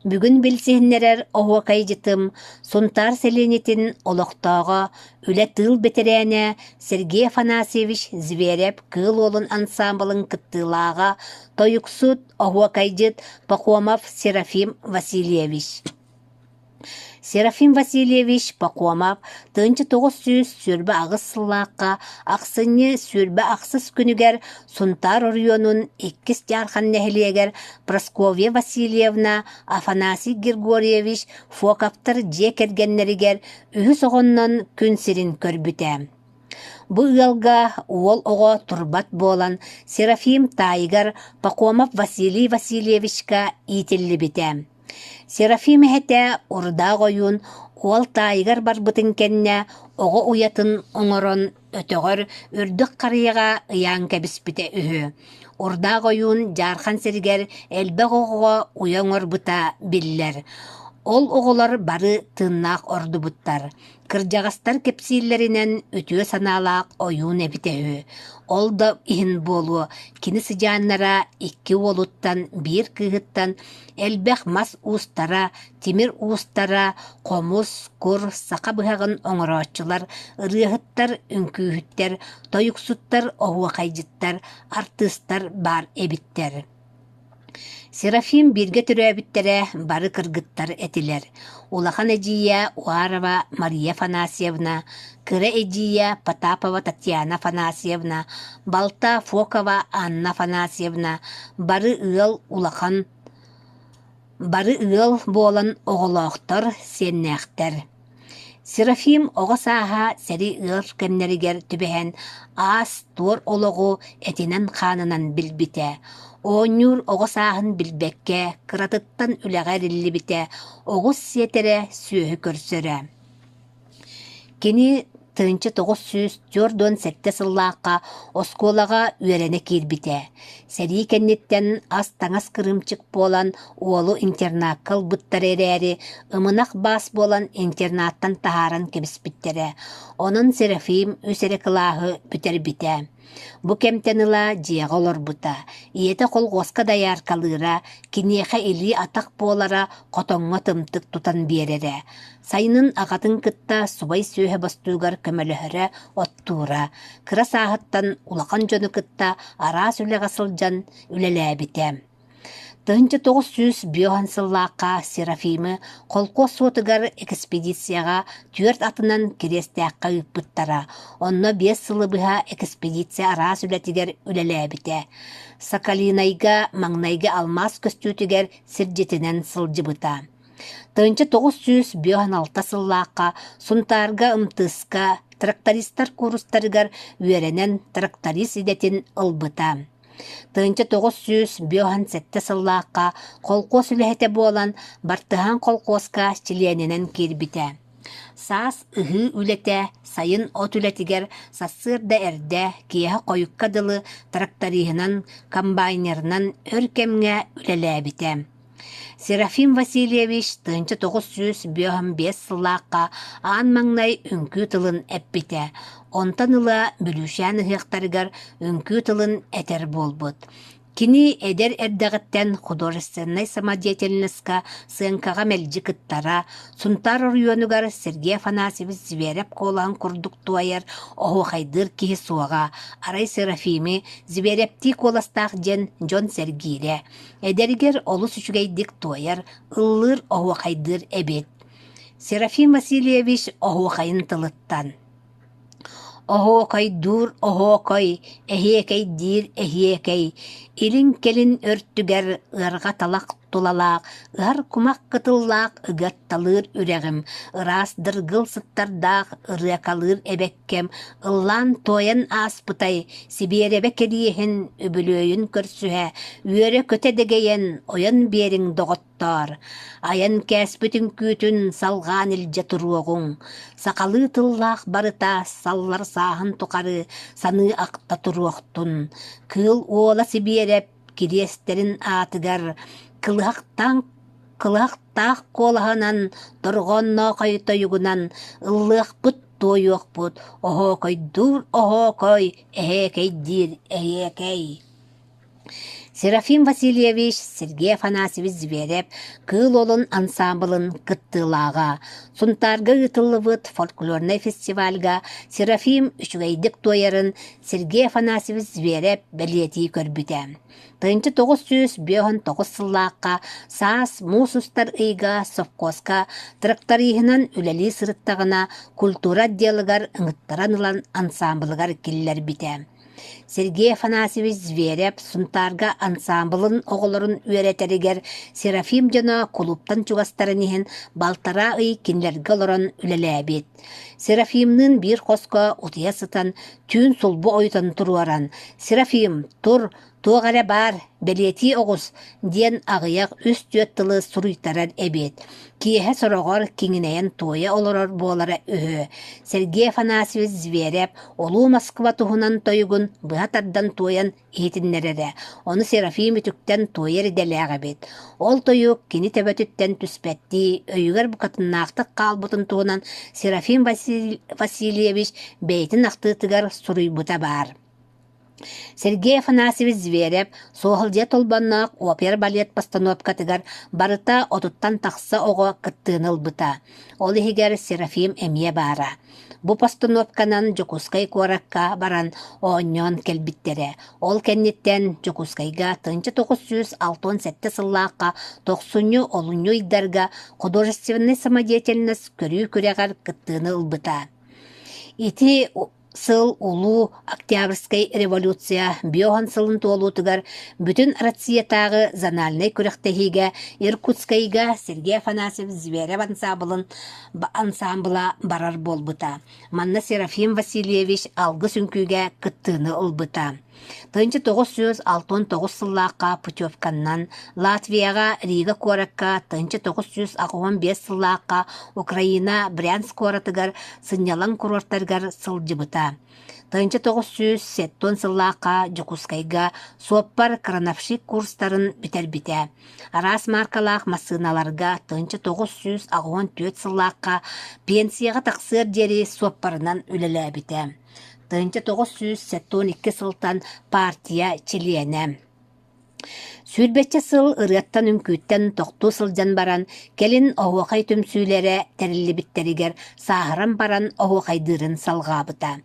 Бүгүн билсиһиннэрэр оһуокайдьытым Сунтаар сэлиэнньэтин олохтооҕо, үлэ-тыыл бэтэрээнэ Сергей Афанасьевич Зверев Кыыл Уолун ансаамбылын кыттыылааҕа, тойуксут, оһуокайдьыт Пахомов Серафим Васильевич. Серафим Васильевич Пахомов 1928 сыллаахха ахсынньы 28 күнүгэр Сунтаар оройуонун Иккис Дьаархан нэһилиэгэр Прасковья Васильевна, Афанасий Григорьевич Фоковтар дьиэ кэргэннэригэр үһүс оҕоннон күн сирин көрбүтэ. Бу ыалга уол оҕо турбат буолан Серафим таайыгар Пахомов Василий Васильевичка иитиллибитэ. Серафим эһэтэ Урдаах ойуун уол таайыгар барбытын кэннэ оҕо уйатын оҥорон өтөҕөр үрдүк харыйаҕа ыйаан кэбиспитэ үһү. Урдаах ойуун Дьаархан сиригэр элбэх оҕоҕо уйа оҥорбута биллэр. Ол оҕолор бары тыыннаах ордубуттар. Кырдьаҕастар кэпсииллэринэн үтүө санаалаах ойуун эбитэ үһү. Ол да иһин буолуо, кини сыдьааннара икки уолуттан, биир кыыһыттан элбэх мас уустара, тимир уустара, хомус, кур, саха быһаҕын оҥорооччулар, ырыаһыттар, үҥкүүһүттэр, тойуксуттар, оһуохайдьыттар, артыыстар баар эбиттэр. Серафим бииргэ төрөөбүттэрэ бары кыргыттар этилэр: улахан эдьиийэ Уарова Мария Афанасьевна, кыра эдьиийэ Потапова Татьяна Афанасьевна, балта Фокова Анна Афанасьевна бары ыал улахан бары ыал буолан оҕолоохтор, сиэннээхтэр. Серафим оҕо сааһа сэрии ыар кэмнэригэр түбэһэн аас-туор олоҕу этинэн-хаанынан билбитэ, оонньуур оҕо сааһын билбэккэ кыратыттан үлэҕэ эриллибитэ, оҕус сиэтэрэ, сүөһү көрсөрө. Кини 1947 сыллаахха оскуолаҕа үөрэнэ киирбитэ. Сэрии кэнниттэн ас-таҥас кырыымчык буолан уолу интернакка ылбыттара эрээри, ымынах баас буолан интернаттан таһааран кэбиспиттэрэ. Онон Серафим үс эрэ кылааһы бүтэрбитэ. Бу кэмтэн ыла дьиэҕэ олорбута, ийэтэ колхуоска дайааркалыыра, киниэхэ илии-атах буолара, хотоҥҥо тымтык тутан биэрэрэ. Сайынын аҕатын кытта субай сүөһэ бостуугар көмөлөһөрө, оттуура. Кыра сааһыттан улахан дьону кытта араас үлэҕэ сылдьан үлэлээбитэ. 1905 сыллаахха Серафимы холкуос суотугар экспедицияҕа түөрт атынан Кириэстээххэ ыыппыттара. Онно биэс сылы быһа экспедиция араас үлэтигэр үлэлээбитэ. Сакалинайга маҥнайгы алмаас көстүүтүгэр сирдьитинэн сылдьыбыта. 1956 сыллаахха Сунтаарга МТС-ка трактористар куурустарыгар үөрэнэн тракторист идэтин ылбыта. 1957 сыллаахха холкуос үлэһитэ буолан Бартыһаан холкуоска чилиэнинэн киирбитэ. Саас ыһыы үлэтэ, сайын от үлэтигэр сарсыарда эрдэ, киэһэ хойукка дылы тракториһынан, комбайнерынан өр кэмҥэ үлэлээбитэ. Серафим Васильевич 1955 сыллаахха аан маҥнай үҥкүү тылын эппитэ. Онтон ыла Бүлүүчээн ыһыахтарыгар үҥкүү тылын этэр буолбут. Кини эдэр эрдэҕиттэн художественнай самодеятельноска сыаҥкаҕа мэлдьи кыттара, Сунтаар оройуонугар Сергей Афанасьевич Зверев куолаһын курдук туойар, оһуохайдыыр киһи суоҕа, арай Серафими Зверевтии куоластаах диэн дьон сэргиирэ. Эдэригэр олус үчүгэйдик туойар, ыллыыр, оһуохайдыыр эбит. Серафим Васильевич оһуохайын тылыттан Оһуокайдуур оһуокай, эһиэкэйдиир эһиэкэй, илин-кэлин өртүгэр ыарҕа талах тулалаах, ыһар кумах кытыллаах ыгыатталыыр үрэҕим, ыраас дыргыл сыттардаах ырыакалыыр эбэккэм ыллаан-туойан ааспытай, Сибиэрэбэ кэриэһин, үбүлүөйүн көрсүһэ, үөрэ-көтө дэгэйэн, ойон биэриҥ, доҕоттоор! Айан кээспит үҥкүүтүн салҕаан илдьэ туруоҕуҥ. Сахалыы тыллаах барыта саллар сааһын тухары саныы-ахта туруохтун. Кыыл Уола Сибиэрэп кириэстэрин аатыгар кылыһахтаан кылыһахтаах куолаһынан, дорҕоонноохой тойугунан ыллыахпыт туойуохпут, оһоокойдуур оһоокой, эһээкэйдиир эһиэкэй. Серафим Васильевич Сергей Афанасьевич Зверев Кыыл Уолун ансаамбылын кыттыылааҕа. Сунтаарга ыытыллыбыт фольклорнай фестивальга Серафим үчүгэйдик туойарын Сергей Афанасьевич Зверев бэлиэтии көрбүтэ. 1959 сыллаахха саас муус устар ыйга совхозка тракториһынан үлэлии сырыттаҕына культура отделыгар ыҥыттаран ылан ансаамбылыгар киллэрбитэ. Сергей Афанасьевич Зверев Сунтаарга ансаамбылын оҕолорун үөрэтэригэр Серафим дьоно кулууптан чугастарын иһин балтараа ый кинилэргэ олорон үлэлээбит. Серафимныын биир хоско утуйа сытан түүн сулбу ойутан туруоран «Серафим, тур, туох эрэ баар, бэлиэтии оҕус» диэн аҕыйах үс-түөрт тылы суруйтарар эбит. Киэһэ сороҕор киҥинэйэн туойа олорор буолара үһү. Сергей Афанасьевич Зверев Улуу Москва туһунан тойугун быһа тардан туойан иһитиннэрэрэ, ону Серафим үтүктэн туойар идэлээх эбит. Ол тойук кини төбөтүттэн түспэттии, өйүгэр букатыннаахтык хаалбытын туһунан Серафим Васильевич бэйэтин ахтыытыгар суруйбута баар. Сергей Афанасьевич Зверев Суоһалдьыйа Толбонноох опера-балет постановкатыгар барыта отуттан тахса оҕо кыттыыны ылбыта. Ол иһигэр Серафим эмиэ баара. Бу постановканан Дьокуускай куоракка баран оонньоон кэлбиттэрэ. Ол кэнниттэн Дьокуускайга 1967 сыллаахха тохсунньу-олунньу ыйдарга художественнай самодеятельность көрүү күрэҕэр кыттыыны ылбыта. Ити сыл Улуу Октябрьскай революция биоһон сылын туолуутугар бүтүн Россиятааҕы зональнай күрэхтэһиигэ Иркутскайга Сергей Афанасьев Зверев ансаамбылын ансаамбыла барар буолбута. Манна Серафим Васильевич алгыс үҥкүүгэ кыттыыны ылбыта. 1969 сыллаахха путевканнан Латвияҕа Рига куоракка 1985 сыллаахха Украина Брянск куоратыгар сынньалаҥ курортарыгар сылдьыбыта. 1970 сыллаахха Дьокуускайга суоппар крановщик курстарын бүтэрбитэ. Араас мааркалаах массыыналарга 1984 сыллаахха пенсияҕа тахсыар диэри суоппарынан үлэлээбитэ. 1972 сылтан партия чилиэнэ. Сүүрбэччэ сыл ырыаттан-үҥкүүттэн тохтуу сылдьан баран, кэлин оһуохай түмсүүлэрэ тэриллибиттэригэр сааһыран баран оһуохайдыырын салҕаабыта.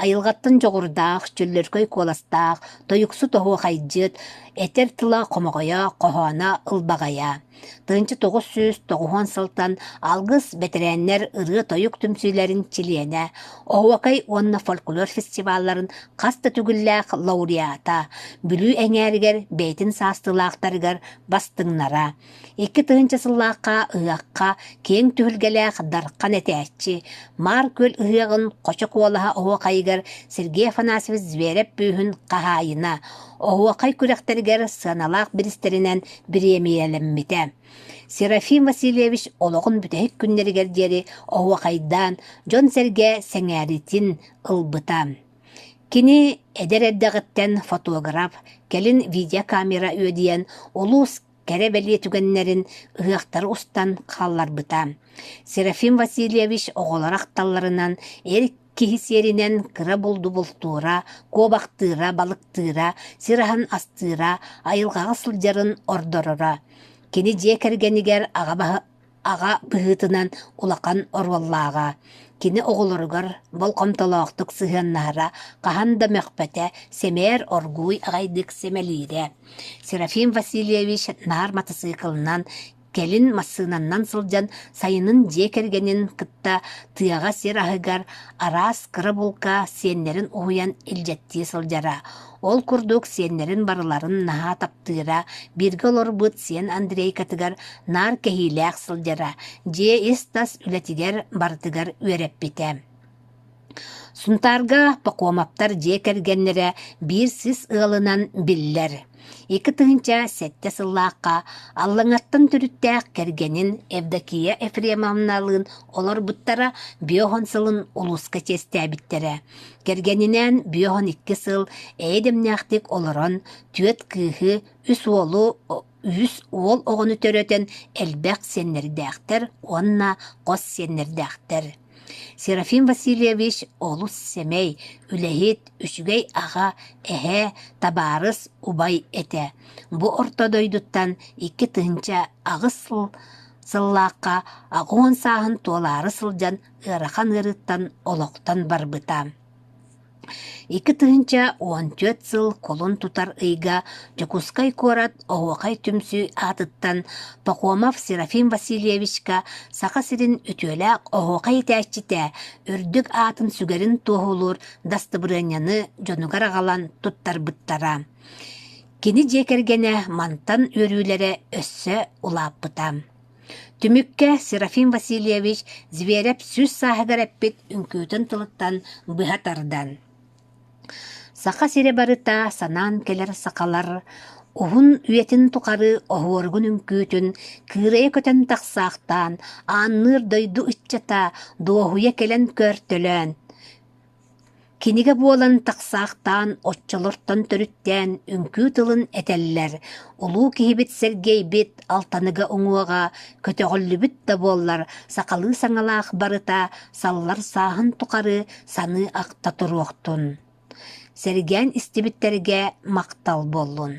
Айылҕаттан дьоҕурдаах, чөллөркөй куоластаах, тойуксут оһуохайдьыт, этэр тыла хомоҕойо, хоһооно ылбаҕайа. 1990 сылтан Алгыс бэтэрээннэр ырыа-тойук түмсүүлэрин чилиэнэ, оһуокай уонна фольклор фестивалларын хас да төгүллээх лауреата, Бүлүү эҥээригэр бэйэтин саастыылаахтарыгар бастыҥнара. 2000 сыллаахха ыһыахха киэҥ түһүлгэлээх Дархан этээччи, Маар Күөл ыһыаҕын Хочо куолаһа оһуохайыгар Сергей Афанасьевич Зверев бүүһүн хаһаайына, оһуохай күрэхтэригэр сыаналаах бириистэринэн бириэмийэлэммитэ. Серафим Васильевич олоҕун бүтэһик күннэригэр диэри оһуохайдаан, дьон-сэргэ сэҥээриитин ылбыта. Кини эдэр эрдэҕиттэн фотограф, кэлин видеокамера үөдүйэн улуус кэрэ-бэлиэ түгэннэрин ыһыахтары устан хаалларбыта. Серафим Васильевич оҕолоро ахталларынан эр киһи сиэринэн кыра булду бултуура, куобахтыыра, балыктыыра, сир аһын астыыра, айылҕаҕа сылдьарын ордороро. Кини дьиэ кэргэнигэр аҕа аҕа быһыытынан улахан оруоллааҕа. Кини оҕолоругар болҕомтолоохтук сыһыаннаһара, хаһан да мөхпөтө, сэмээр оргууй аҕайдык сэмэлиирэ. Серафим Васильевич наар матасыыкылынан Кэлин массыынаннан сылдьан сайынын дьиэ кэргэнин кытта тыаҕа сир аһыгар араас кыра булка сиэннэрин уһуйан илдьэттии сылдьара. Ол курдук сиэннэрин барыларын наһаа таптыыра, бииргэ олорбут сиэн Андрейкатыгар наар кэһиилээх сылдьара, дьиэ ис-тас үлэтигэр барытыгар үөрэппитэ. Сунтаарга Пахомовтар дьиэ кэргэннэрэ биир сис ыалынан биллэр. 2007 сыллаахха Аллаҥаттан төрүттээх кэргэнин Евдокия Ефремовналыын олорбуттара биоһон сылын улууска чиэстээбиттэрэ. Кэргэнинээн биоһон икки сыл эйэ-дэмнээхтик олорон, түөрт кыыһы, үс уолу үс уол оҕону төрөтөн элбэх сиэннэрдээхтэр уонна хос сиэннэрдээхтэр. Серафим Васильевич олус сэмэй, үлэһит, үчүгэй аҕа, эһээ, табаарыс, убай этэ. Бу орто дойдуттан 2008 сыл сыллаахха 80 сааһын туолаары сылдьан ыарахан ыарыыттан олохтон барбыта. 2014 сыл кулун тутар ыйга Дьокуускай куорат Оһуохай түмсүү аатыттан Пахомов Серафим Васильевичка Саха сирин үтүөлээх оһуохай этээччитэ үрдүк аатын сүгэрин туоһулуур дастабырыанньаны дьонугар аҕалан туттарбыттара. Кини дьиэ кэргэнэ мантан үөрүүлэрэ өссө улааппыта. Түмүккэ Серафим Васильевич Зверев 100 сааһыгар эппит үҥкүүтүн тылыттан быһа тардан «Саха сирэ барыта санаан кэлэр сахалар уһун үйэтин тухары оһуоругун үҥкүүтүн кыырайа көтөн тахсаахтаан, аанныыр дойду ыччата дуоһуйа кэлэн көөртөлөөн, Кинигэ буолан тахсаахтаан оччолортон төрүттээн үҥкүү тылын этэллэр, улуу киһибит Сэргэйбит Алтаныга уҥуоҕа көтөҕүллүбүт да буоллар, сахалыы саҥалаах барыта саллар сааһын тухары саныы-ахта туруохтун. Сэргээн истибиттэргэ махтал буоллун.